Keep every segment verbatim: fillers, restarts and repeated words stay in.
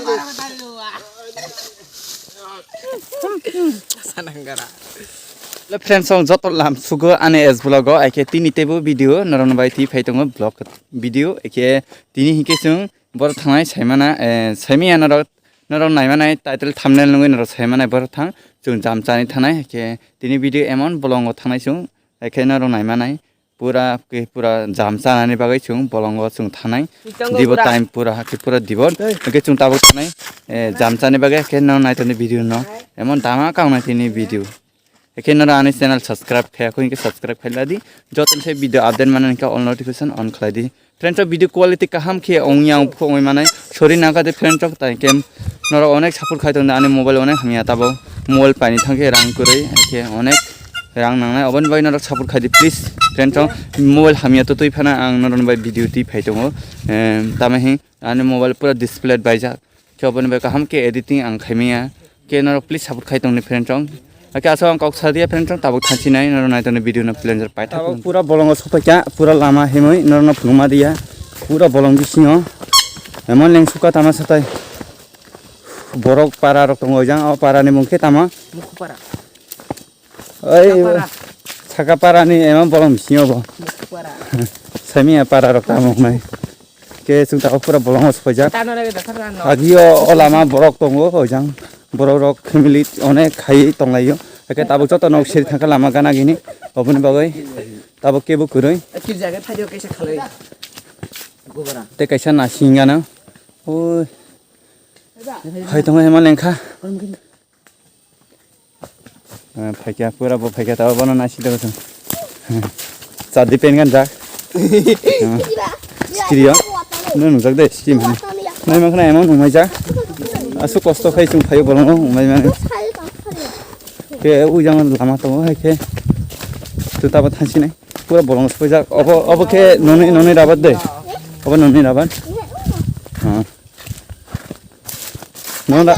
Hello friends, song joto lam sugo ani S vlog o, aike tini tebo video norok bai twi phai tongo vlog video, aike tini hinke chwng boro thangnai saimana, eh, saimaya norok, norok naimanai title thumbnail nungwi norok saimanai boro thang chwng jam chani thangnai, aike tini video emon bolongo thangnai chwng, aike norok naimanai. Pura ke pura jam chanani bagwi chwng bolongo chwng thanai. Dibo time pura hakhe pura dibo. Hwnkhe chwng tabuk thanai, eh, jam chani bagwi hakhe no naitoni video no. Emon dama kaunai tini video. Hakhe noro ani channel subscribe khaya khwngkhe subscribe khailadi. Joto se video update manani khe all notification on khlaidi. Friends, o video quality kaham khe ongya ongphu ongwi manai. Sorry nangkha de friends, o tai kem norok onek support khai tongdi, ani mobile onek hamya tabo. Mobile paini thangkhe rang kwrwi, hakhe onek rang nangnai, oboni bagwi norok support khaidi please. Friends, o mobile hamya to twi phano ang norokni bai video twi phai tongo. Em, tamo he ani mobile pura display baijak. Khe oboni bai kaham khe editing ang khaimaya. Khe norok please support khai tongni friends, o. Hakhe aswk ang kok sadia friends, o tabuk thansinai norok naitoni video no pleasure paithak. Tabuk pura bolongo sophaikha, pura lama himwi norokno phunukma diya. Pura bolong bisingo emon lengsukha tama satai. Borok para rok tongo jang, o para ni mung khe tama. Mukhupara. Oi, Sakapara. Sakapara ni emang bolong bisingo bo. Sakapara. Sami ya para rok tamo nai. Ke sung ta pura bolong os pajak. Tano lagi dasar tano. Agio o lama borok tongo ojang. Borok rok family onek khai tonglaio. Eke tabo joto nok seri thangka lama gana gini. Oboni bagoi tabo kebo kuroi. Ekil jaga phadio kaisa khalai. Gobara. Te kaisa nasing gana. Oi. Hai tongo hema lengkha. Ah, phaikya, pura bo phaikya, tabo bono nasi dago chwng. Chadi pen gan jak. Ah, skiri o. No nujak de, skiri mani. Nai ma khna emang nungmai jak. Asu kosto khai chwng phaio bolong o, nungmai mani. Ke ujang lama tongo hai khe. Tu tabo thansi nai. Pura bolong soi jak. Obo, obo khe noni, noni rabat de. Obo noni rabat. Ah. Nong da.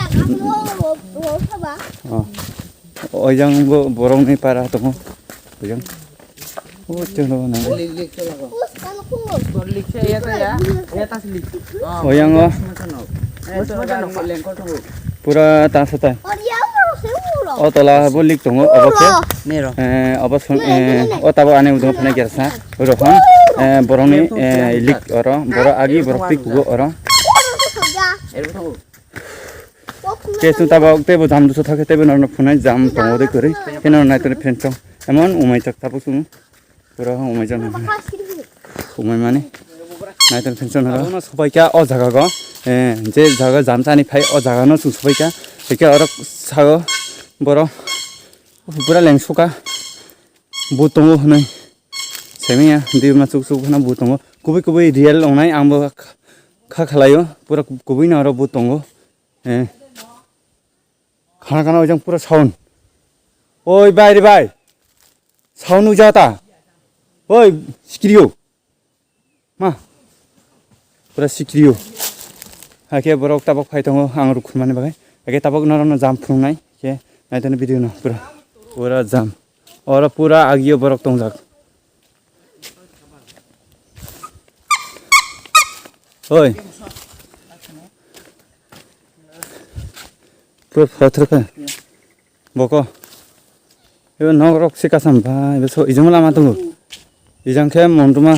Oh. Oijang bo borok ni para tongo. Oijang. Oh, chwng no na. Oijang o. Pura ta sa tai. O tola bo lik tongo, obo khe. Eh, obo sung, eh, o tabo ani udung phane gersa. Rohon, eh, borokni, eh, lik oro, borok agi, borok twi kugo oro. Ke chwng tabok teibo jam duso thakhe teibo norno phunai jam tongo de kwrwi. Khe norno naitoni phenchong. Emon umai chak tabuk chwng. Pura umai jang. Umai mani. Naitoni phenchong horo. Abono sopai kha o jaga go. Eh, je jaga jam chani phai o jaga no chwng sopai kha. Hwnkhe oro sago borok pura lengsuka. Bo tongo hwnwi. Semiya, di ma chuk chuk hwnwi bo tongo. Kubui kubui real wngnai ang bo kha, kha khlaio. Pura kubui no oro bo tongo. Eh. Khana khana ojang pura sound. Oi bai re bai. Sound nukjata. Oi, sikiriyo. Ma. Pura sikriyo. Hakhe borok tabok phai tongo ang ruk khumani bagwi. Hakhe tabok norokno jam phunuknai. Khe naitoni video no pura. Pura jam. Oro pura agio borok tongjak. Oi. Pura photor kha. Boko. Ebo nok rok se kasam ba, ebo so ijang lama tongo. Ijang khe montuma,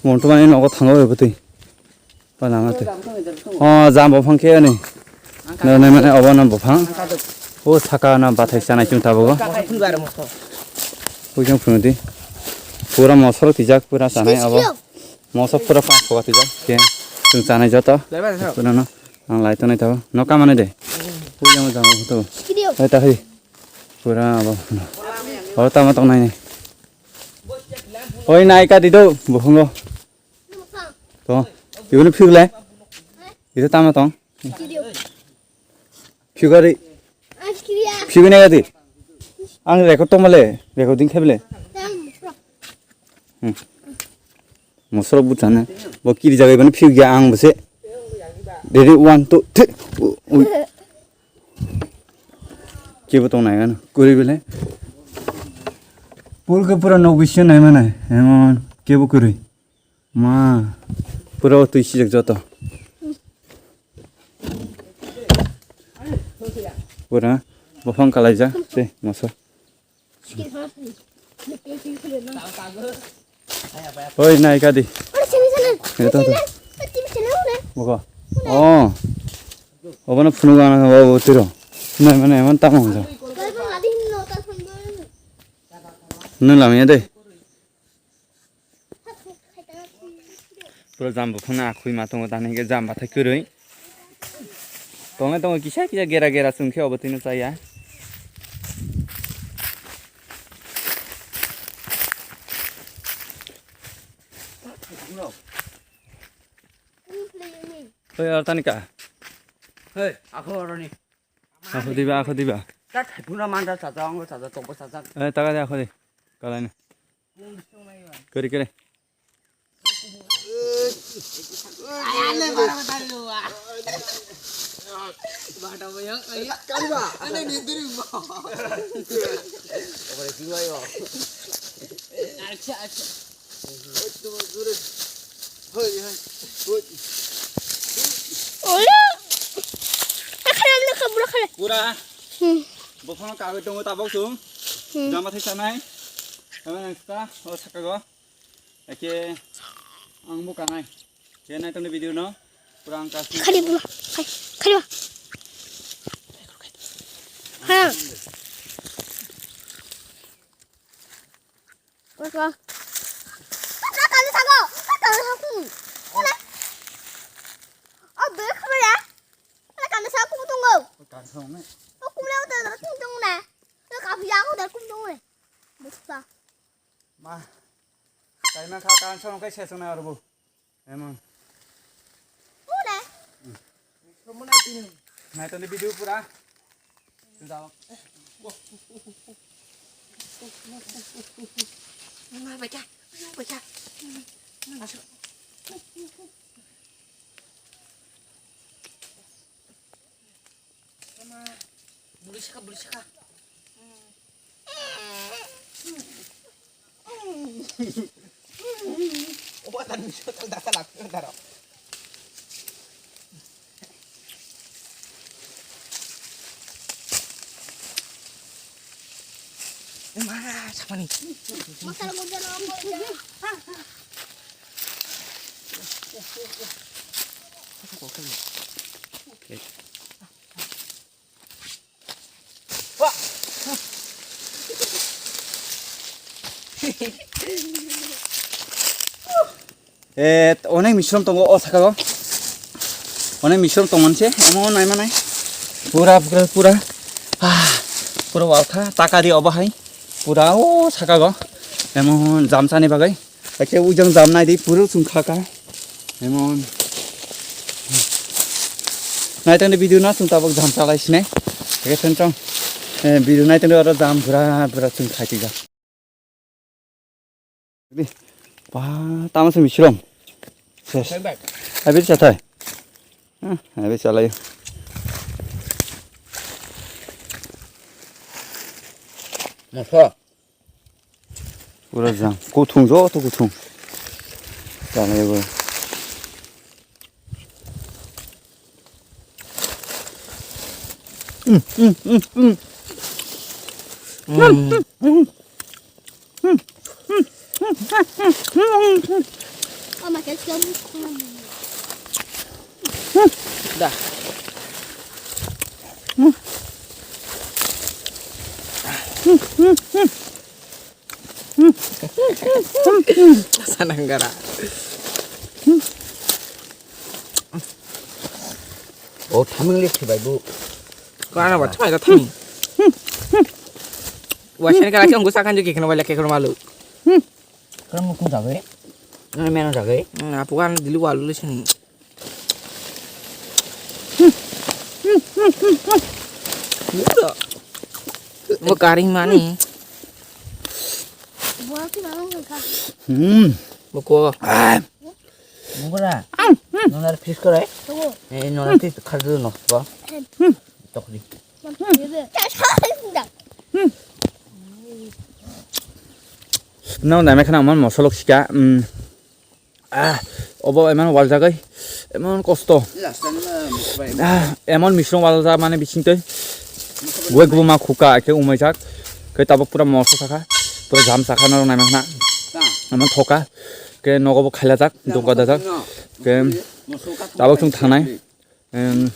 montuma ni nogo thango ebo twi. Ba lama twi. Oh, jam bo phang khe ani. No, no, mane obo no bo phang. O saka na bathai chanai chwng tabuk o. Pujang phunu di. Pura mosoro tijak pura chanai obo. Moso pura pa khoga tijak. Ke chwng chanai joto. Pura no. Ang lai tonai tabo. No kamane de. Pui jamo jamo to. Ai ta hai. Pura abo. Oro tamo tong nai. Oi nai ka dido buhungo. To. Ibuni phigule. Ito tamo tong. Phigari. Phigune gadi. Ang record tong male. Recording khe bele. Hmm. Mosoro butane. Bo kiri jagai bani phiyok ya ang bose. Ready, one, two, three. Ui, ui. Kebo tong nai gana. Kuri bele. Pul ke pura nok bising nai mana. Emon kebo kuri. Ma. Pura twi sijak joto. Pura buphang kalaijak tei moso. Oi, nai kadi. Eto to. Buko. Oh. Obono phunuk ana babu tiro. Nai mane emon tamo hwnjak. Nwng lamya de. Pura jam buphangno akhwi ma tongo, tamo hwnkhe jam bathai kwrwi. Tongnai tongo kisa kisa gera gera chwng khe obo twino chaya. Hoi, Artanika. Hei, ako oroni. Ako diba, ako diba. Ta thaipuna manda chacha, ango chacha, tokbo chacha. Eh, taka de ako de. Kalai na. Kere, kere. Acha, acha. Ola. Akhala, akhala, bura khala. Pura. Hmm. Buphangno kagwi tongo tabok chwng. Hmm. Jama thai sanai. Tamo nang sta, o saka go. Ake ang bo kanai. Ke nai tongni video no. Pura ang kasi. Khali bura. Khali, khali ba. Ha. What's wrong? Kata kami sago, kata kami sago. Ola. Oh, bek khamara. Kata kami sago kutung go. Kan song ne. Oh, kumla udah dah kutung na. Kata kami sago dah kutung ne. Buksa. Ma. Kaima kha kan song kai sesong na arbo. Emon. Ule. Nai tongni video pura. Jao. Ma baca, ma baca. Buli saka, buli saka. Obo tan miso tang dasa lak taro. Ma, sama ni. Masala gudano. Eh, onek misrom tongo o saka o. Onek misrom tongmani se, omo nai manai. Pura, pura, pura. Ah, pura walkha, taka di obo hai. Pura o saka go. Emon jamsani bagai. Hakhe ujang jam nai di pura chwng kha kha. Emon. Nai tangni video no chwng tabuk jam chalai sinai. Hakhe tong tong. Eh, video nai tangni oro jam bura bura chwng khai twi jak. Ba, tamo se misrom. Ses. Abi chathai. Ah, abi chalai. Moso. Pura jang. Kuthung, joto kuthung. Tanai bo. Mm, mm, mm, mm. Mm. Oh my God, it's gonna be Da. Sanang gara. Oh, thaming le thibai bu. Ko ana ba thai da thami. Wa sene kala ki ongko sakan jo kekno wala kekno malu. Kram mukun jagai. Meno jagai. Apu kan dilu walu le sini. Bo karing mani. Buah ki malu ka. Hmm. Bo ko. Mukura. Nonar fish korai. Togo. Eh, nonar fish khadu no ba. Tokri. No, na me khana man mosolok sika. Hmm. Ah, obo emon waljagwi, emon kosto. Ah, emon misrong waljak mane bisingtwi. Goi gubuma khuka khe umaijak. Khe tabuk pura moso sakha, pura jam sakha norok naima khna. Emon thoka. Khe nogo bo khailajak, dungkadajak. Khe tabuk chwng thangnai. Em,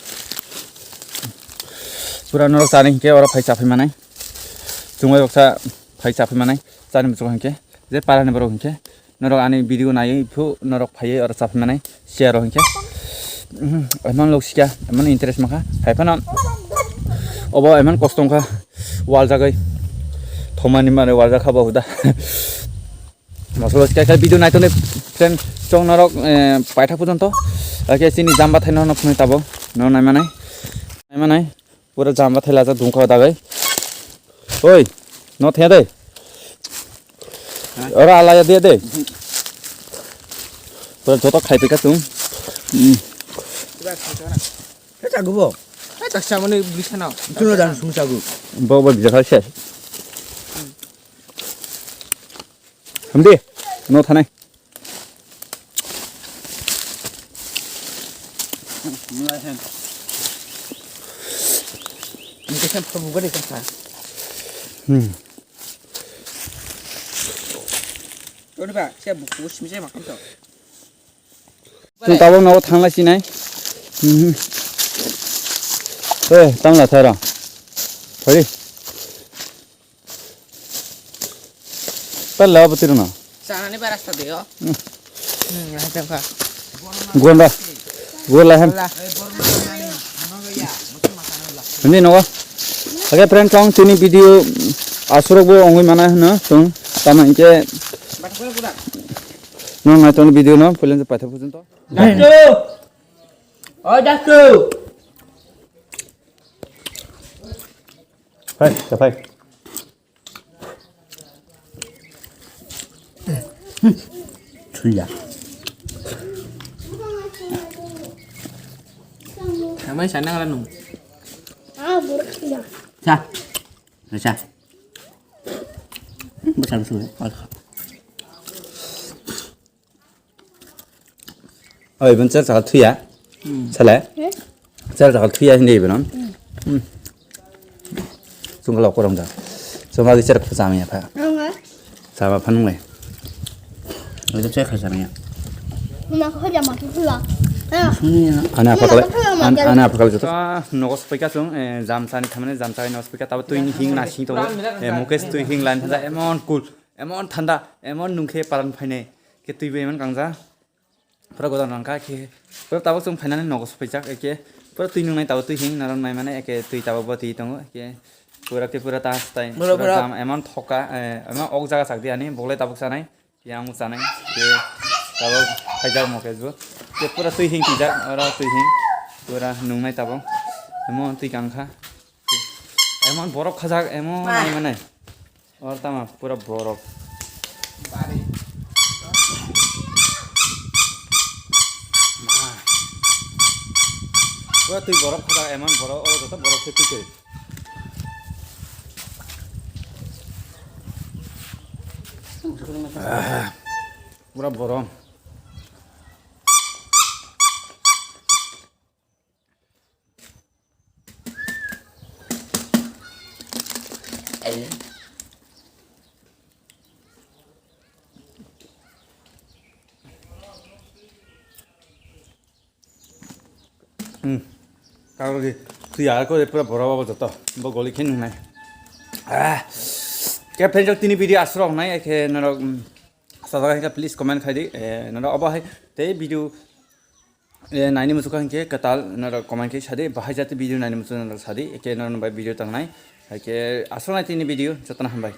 pura norok chani hinkhe oro phai chaphai manai. Chwngwi roksa phai chaphai manai. Chani muchung hinkhe. Je parani borok hinkhe. Norok ani video naiwi phu norok phaiwi oro chaphai manai. Share rok hinkhe. Mhm, emon lok sikha, emon interest mankha. Haiphano obo emon kosto wngkha. Waljagwi. Thomani mare waljakha bo huda. Mosolo khe khe video naitonwi friend chong norok, eh, paithak pojonto. Khe chini jamba thaino no phunui tabo. No naimanai. Naimanai. Pura jamba thai lajak dungkha dagwi. Oi, no thaya de. Ora alaya de de. Pura joto khai pika tung. Hmm. Khe chagu bo. Khe chak samani bwrwi sana. Chuno dan sung chagu. Bo bo bijak hai se. Hamdi, no thanai. Hmm. Toni ba, siya buku simi siya makan to. Chwng tabuk nogo thangla sinai. Mhm. Eh, tangla thara. Thori. Pella bwtwrwno. Chanani ba rasta de o. Hmm. Hmm, hai tongkha. Gonda. Gola hem. Gola. Hindi nogo. Oke, friend, chong chini video asurok bo ongoi mana hwno chong tama hinkhe. Bathakula pura. No nai tong video no pulen je paitha pujon to. Dastu. Oi, Dastu. Hai, hai. Suya. Amai sana ngala nung. Ah, buruk suya. Sa. Sa. Besar suya. Oi, iben cher chakal thuya. Hmm. Sale? Hmm? Cher chakal thuya hindi iben on. Hmm. Chungkalo korong da. Chuma gi cher khusam ya pha. Ronga. Sama phanung le. Iben cher khusam ya. Mama ko hoja ma ki phula. Ha. Ani apa kale? Ani apa kale joto? Ah, nogo spika chung, eh, jam sani thamane jam sani nogo spika tabo tui ni hing na sing to. Eh, Mukesh tui hing line thanda emon cool. Emon thanda, emon nungkhe paran phainai. Khe twi bo emon kangja. Pura godan rangkha khe. Pura tabuk chwng phainani nogo sophaijak eke. Pura twi nungnai tabuk twi hing naron naimane eke twi tabuk bo twi tongo eke. Pura khe pura ta hastai. Pura, pura pura. Jam emon thoka, eh, emon ok jaga chakdi ani bogle tabuk chanai. Yang chanai. Khe tabuk phaijak mo khe ju. Khe pura twi hing twijak oro twi hing. Pura nungnai tabuk. Emon twi kangkha. Emon borok khajak emon naimane. Or tama pura borok. Pura twi borok khajak emon borok, o joto borok se twi twi. Ah, pura borok. Hmm. Kagol di, twi ya ko pura bora baba joto. Bo goli khe nungnai. Ah. Khe friend, tini video aswk nai, khe norok, hmm, sajak khe please comment khai di. Eh, norok obo hai tei video Eh, naini muchukha hinkhe kwtal norok comment khe sadi, bahai jati video naini muchuk norok sadi, eke norok bai video tangnai. Haikhe aswk nai tini video, jotono hambai.